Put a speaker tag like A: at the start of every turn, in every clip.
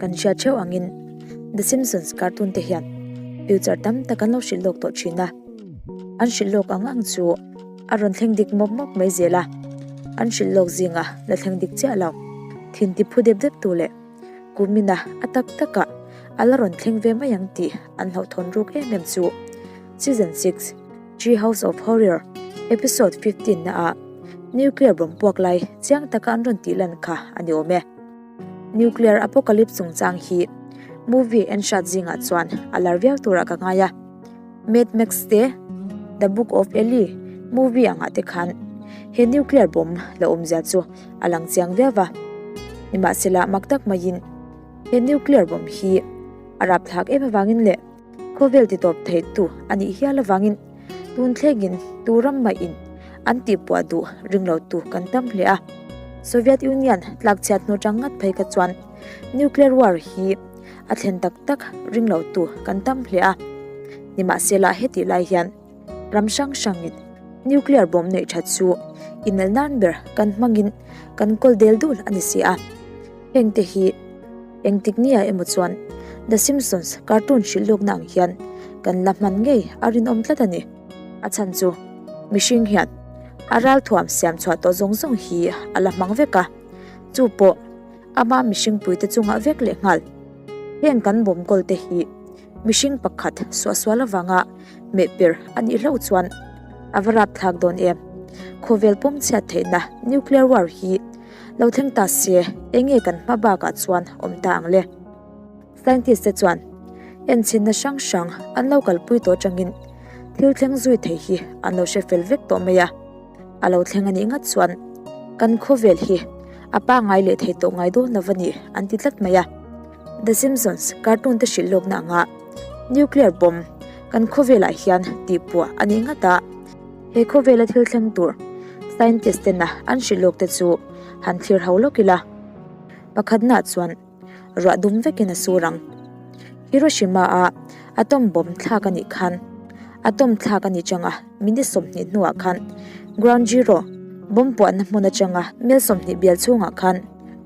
A: Kan hriat theuh angin The Simpsons cartoon te hian future tam tak an lo hrilh lawk tawh thin a, an hrilh lawk ang ang chu a rawn thleng dik mawp mawp mai zel a, an hrilh lawk zinga la thleng dik chiah lo. Thin ti phu dep dep tu leh kumina a tak takah a la rawn thleng ve mai ang tih an hlauhthawn ruk em em chu Season 6 Treehouse of Horror Episode 15 na ah Nuclear bomb puak lai chiang taka an rawn tih lan kha a ni awm e. Nuclear Apocalypse chungchang hi movie en hrat zingah chuan a lar viau turah ka ngai a. Mad Max te, The Book of Eli movie angah te khan he nuclear bomb la awmzia chu a lang chiang viau va. Nimahsela mak tak maiin he nuclear bomb hi a rapthlak em avangin leh khawvel titawp theitu a nih hial avangin tun thlengin tu ram maiin an tihpuah duh ring lo tu kan tam hle a. Soviet Union tlakchhiat hnu tang ngat phei kha chuan nuclear war hi a thlen tak tak ring lo tu kan tam hle a. Nimahsela hetih lai hian ram hrang hrangin nuclear bomb neih that chu inel nan ber kan hmangin kan kawl del dul a ni si a. Hengte hi engtik nia emaw chuan The Simpsons cartoon hrilh lawkna ang hian kan la hman ngei a rinawm tlat a ni. A chhan chu mihring hian a ralthuam siam chhuah tawh zawng zawng hi a la hmang vek a, chu pawh ama mihring puite chungah vek leh nghal. Heng kan bawm kawl te hi mihring pakhat suahsual avanga meh per a nih hlauh chuan a va rapthlak dawn em. Khawvel pawm chhiat theihna nuclear war hi Lo thleng ta se, enge kan hma bakah chuan awm ta ang le? Scientist te chuan enchhinna hrang hrang an lo kalpui tawh atangin thil thleng zui thei hi an lo hre fel vek tawh mai a. A lo thleng a nih ngat chuan kan khawvel hi a pangngai leh thei tawh ngai dawn lo a ni an ti tlat mai a. The Simpsons cartoon te hrilh lawkna anga nuclear bomb kan khawvelah hian tihpuah a nih ngat a. He khawvela thil thleng tur scientist tena an hrilh lawk te chu han thlir ho lawk ila. Pakhatna chuan ruah dum vekin a sur ang. Hiroshima a atom bomb thlak a nih khan atom thlak a ni changa minute 20 hnuah khan ground zero bomb puahna hmun atanga mel 20 bial chhungah khan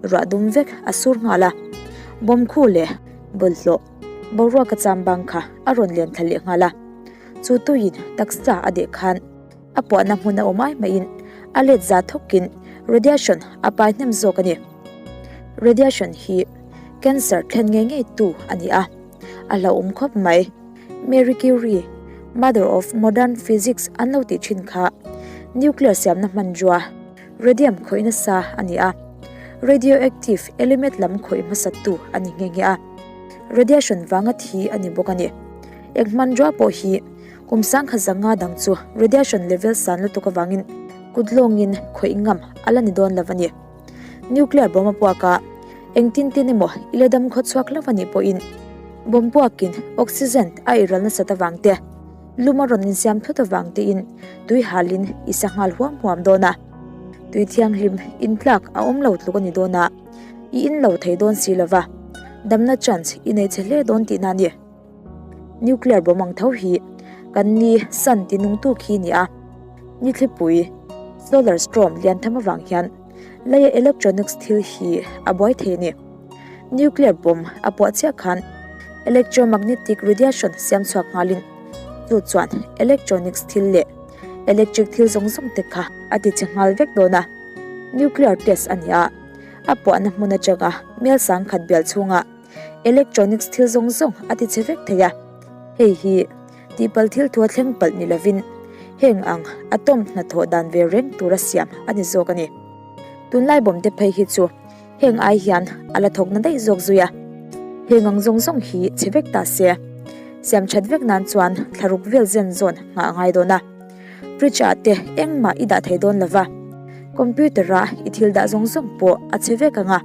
A: ruah dum vek a sur nghal a. Bomb khu leh bawlhhlawh boruak a cham bang kha a rawn lian thla leh nghal a. Chu tuiin taksa a deh khan a puahna hmun a awm ai maiin a let za thawkin radiation a pai hnem zawk a ni. Radiation hi cancer thlen ngei ngei tu a ni a, a hlauhawm khawp mai. Marie Curie, mother of modern physics an lo tih thin kha nuclear siamna hmanrua radium khawih nasa a ni a, radioactive element lam khawih hmasa tu a ni nghe nghe a, radiation vanga thi a ni bawk a ni. Eng hmanrua pawh hi kum sangkhat zanga dang chu radiation level san lutuk avangin kut lawngin khawih ngam a la ni dawn lo a ni. Nuclear bomb a puak a, engtin tin emaw i la dam khaw chhuak hlauh a nih pawhin bomb puakin oxygen a eiral nasat avang te, lum a rawn insiam thut avang tein tui halin i sa nghal huam huam dawn a. Tui thianghlim intlak a awm lo tluk a ni dawn a, i in lo thei dawn si lova, damna chance i nei che hle dawn tihna a ni. Nuclear bomb ang tho hi kan ni sun ti nungtu khi ni a, ni thlipui, solar storm, lian tham avang hian leia electronics thil hi a buai thei a ni. Nuclear bomb a puah chiah khan electromagnetic radiation siam chhuak nghalin chu chuan electronics thil leh electric thil zawng zawng te kha a ti che nghal vek dawn a. Nuclear test a ni a, a puahna hmun atanga mel sangkhat bial chhungah Electronics thil zawng zawng a ti che vek thei a, hei hi tihpalh thil thu a thleng palh ni lovin heng ang atom hnathawh dan ve reng tura siam a ni zawk a ni. Tunlai bawm te phei hi chu heng ai hian a la thawk na daih zawk zui a, heng ang zawng zawng hi che vek ta se siam that vek nan chuan thlaruk vel zen zawn nghah a ngai dawn a, fridge ah te engmah i dah thei dawn lova, computer a i thil dah zawng zawng pawh a che vek ang a.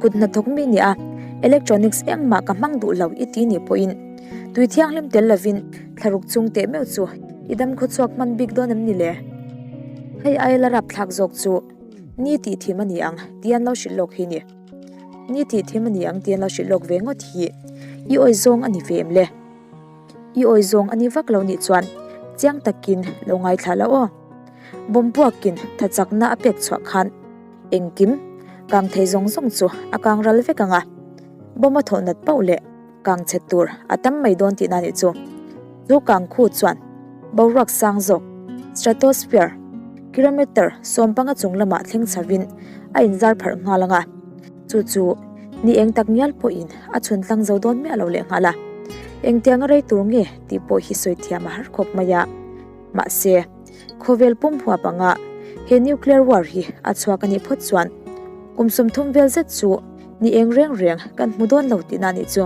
A: Kut hnathawk mi nia, electronics engmah ka hmang duh lo i ti nih pawhin tui thianghlim tel lovin thlaruk chung teh meuh chu i dam khawchhuak hman bik dawn em ni le? Hei aia la rapthlak zawk chu ni tih thim a ni ang tih an lo hrilh lawk hi ni. Ni tih thim a ni ang tih an lo hrilh lawk ve ngawt hi i awi zawng a ni ve em le? I awi zawng a ni vak lo nih chuan chiang takin lo ngaithla la aw. Bawm puakin thachakna a pek chhuah khan Engkim, kang thei zawng zawng chu a kang ral vek ang a. Bomb a thawh nat pauh leh kang chhe tur a tam mai dawn tihna nih chu. Chu kang khu chuan boruak sang zawk, stratosphere, kilometer sawmpanga chung lamah thleng chhovin a inzar pharh nghal ang a. Chu chu ni eng tak ngial pawhin a chhun tlang zo dawn miah lo leh nghal a. Engtianga rei tur nge tih pawh hi sawi thiam a har khawp mai a. Mahse, khawvel pum huap anga he nuclear war hi a chhuak a nih phawt chuan kum 30 vel zet chu ni eng reng reng kan hmu dawn lo tihna a nih chu.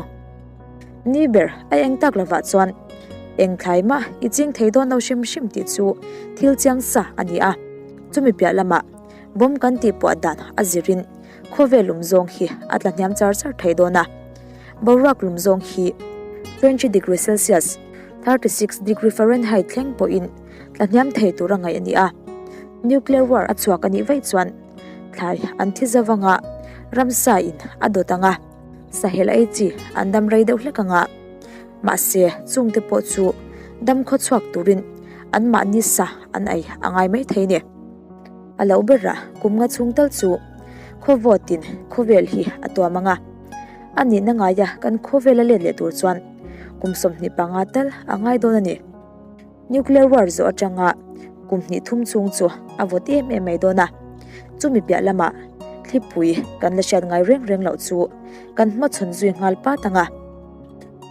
A: Ni ber a eng tak lovah chuan eng thlai mah i ching thei dawn lo hrim hrim tih chu thil chiang sa a ni a. Chumi piah lamah bomb kan tih puah dan a zirin khawvel lum zawng hi a tla hniam char char thei dawn a. Boruak lum zawng hi 20 degree Celsius, 36 degree Fahrenheit thleng pawhin tla hniam thei tura ngaih a ni a. Nuclear war a chhuak a nih vaih chuan thlai an thi zau anga ramsa in a dawt anga sahel ei chi an dam rei deuh hlek anga mahse chungte pawh chu dam khaw chhuak turin an mahni sa an ei a ngai mai thei ni. A lo berah kum nga chhung tal chu khaw vawtin khawvel hi a tuam anga a nihna ngaia kan khawvel a let leh tur chuan kum 25 tal a ngai dawn a ni. Nuclear war zawh atanga kum hnih thum chhung chu a vawt em em mai dawn a, chumi piah lamah thlipui kan la hriat ngai reng reng loh chu kan hmachhawn zui nghal pat ang a.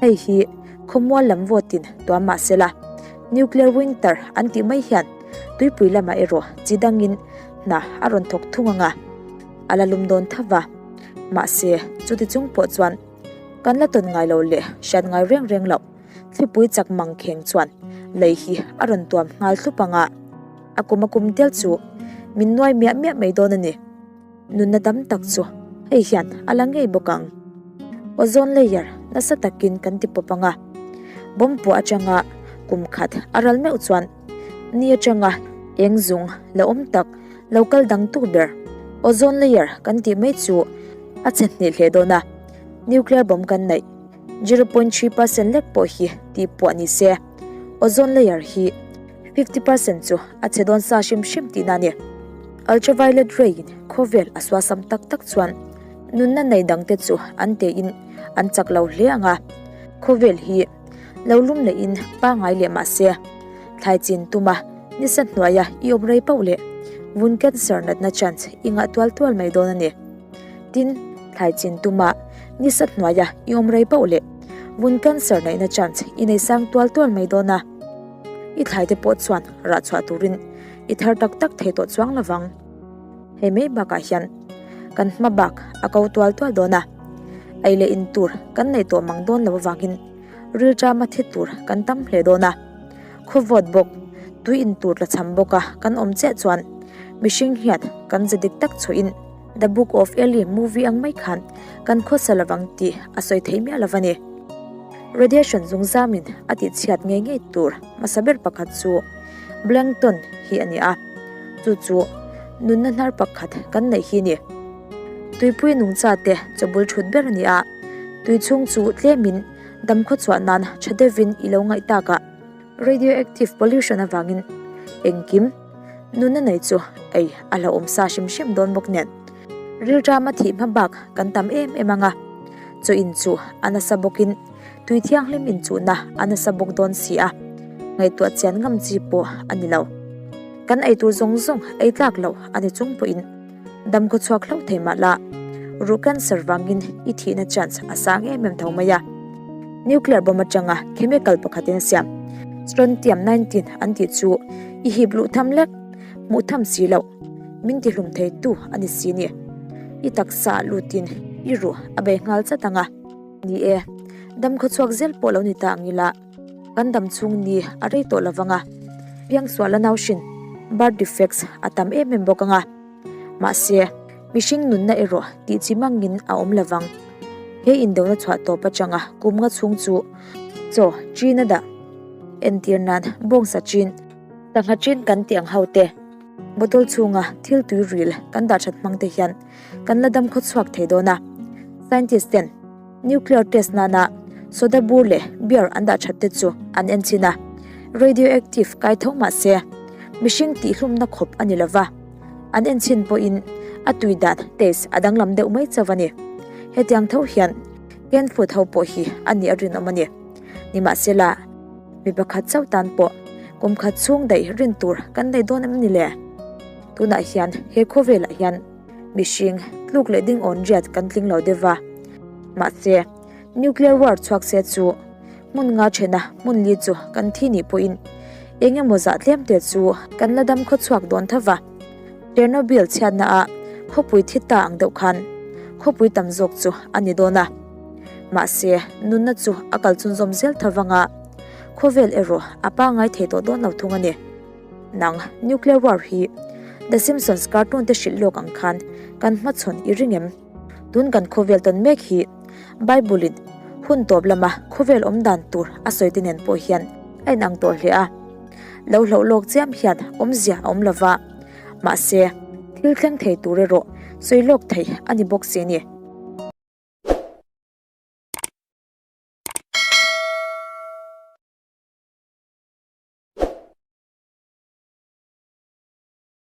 A: Hei hi khawmual lam vawtin tuam mah se la, nuclear winter an tih mai hian tuipui lamah erawh chi dangin hna a rawn thawk thung ang a, a la lum dawn tho va. Mahse, chuti chung pawh chuan kan la tawn ngai lo leh hriat ngai reng reng loh. Thlipui chak mang kheng chuan lei hi a rawn tuam nghal thlup ang a, a kum a kum tel chu min nuai miah miah mai dawn a ni. Nunna tam tak chu hei hian a la ngei bawk ang. Ozone layer nasa takin kan ti pawp ang a, bomb puah atanga kum khat a ral meuh chuan ni atanga eng zung la awm tak lo kal dang tu ber ozone layer kan tih mai chu a chhe hnih hle dawn a, nuclear bomb kan neih. 0.3 percent lek pawh hi tih puah ni se, ozone layer hi 50 percent chu a chhe dawn sa hrim hrim tihna a ni. Ultraviolet ray in khawvel a suasam tak tak chuan nunna nei dangte chu an tein an chak lo hle ang a, khawvel hi lo lum lehin pangngai leh mah se, thlai chin tuma nisa hnuaia i awm rei pauh leh vun cancer natna chance i ngah tual tual mai dawn a ni. Tin, thlai chin tuma nisa hnuaia i awm rei pauh leh vun cancer neihna chance i nei sang tual tual mai dawn a. I thlai te pawh chuan rah chhuah turin i thar tak tak thei tawh chuang lovang. Hei mai bakah hian kan hma bak a ko tual tual dawn a, ei leh in tur kan nei tawh mang dawn lo avangin rilṭama thi tur kan tam hle dawn a. Khawvawt bawk, tui in tur tla cham bawka kan awm chiah chuan mihring hian kan ze dik tak chhuahin The Book of Eli movie ang mai khan kan khawsa lovang tih a sawi thei miah lo a ni. Radiation zungzamin a tihchhiat ngei ngei tur hmasa ber pakhat chu Blankton hi a ni a, chu chu nunna hnar pakhat kan neih hi a ni. Tuipui nungcha te chawbul thut ber a ni a, tui chhung chu tlemin dam khawchhuah nan tha deuhin i lo ngaih takah radioactive pollution avangin engkim nunna nei chu ei a hlauhawm sa hrim hrim dawn bawk nen rilṭama thih hma bak kan tam em em ang a, chaw in chu a nasa bawkin tui thianghlim inchuhna a nasa bawk dawn si a, ngaihtuah chian ngam chi pawh a ni lo. Kan eitur zawng zawng ei tlak loh a ni chung pawhin Dam khaw chhuak hlauh thei mah la, ruh cancer vangin i thihna chance a sang em em tho mai a. Nuclear bomb atanga chemical pakhatin a siam strontium 19 an tih chu i hip luh tham lek, hmuh tham si loh, min tihlum thei tu a ni si ni. I taksa ah lutin i ruh a bei nghal chat ang a. Ni e, dam khaw chhuak zel pawh lo ni ta ang ila. Kan dam chhung ni a rei tawh lovang a, piangsual a nauhrin, birth defects, a tam em em bawk ang a. Mahse, mihring nunna erawh tih chi mangin a awm lovang. He indona chhuah tawp atanga kum nga chhung chu chaw chin a dah. Entir nan bawngsa chin, sangha chin kan tih ang ho te, bottle chhunga thil tui ril kan dah that hmang te hian kan la dam khawchhuak thei dawn a. Scientist ten. Nuclear test nana soda bur leh beer an dah that te chu an en chin a, radioactive kai tho mah se mihring tihhlumna khawp a ni lova, an en chin pawhin a tui dan, taste, a danglam deuh mai chauh a ni. Hetiang tho hian. Ken food ho pawh hi a nih a rinawm a ni. Nimahsela, mi pakhat chauh tan pawh kum khat chhung daih rin tur kan nei dawn em ni le? Tunah hian he khawvelah hian mihring tluk leh ding awn riat kan tling lo deuh va. Mahse, nuclear war chhuak se chu hmun nga thena hmun li chu kan thi nih pawhin eng emaw zah tlem te chu kan la dam khaw chhuak dawn tho va. Chernobyl chhiatna ah khawpui thi ta ang deuh khan khawpui tam zawk chu a ni dawn a. Mahse, nunna chu a kal chhunzawm zel tho vang a, khawvel erawh a pangngai thei tawh dawn lo thung a ni. Nang, nuclear war hi The Simpsons cartoon te hrilh lawk ang khan kan hmachhawn i ring em? Tun kan khawvel tawn mek hi Bible in hun tawp lama khawvel awm dan tur a sawi te nen pawh hian a inang tawh hle a. Lo hlauh lawk chiam hian awmzia a awm lova, mahse thil thleng thei tur erawh sawi lawk thei a ni bawk si a ni.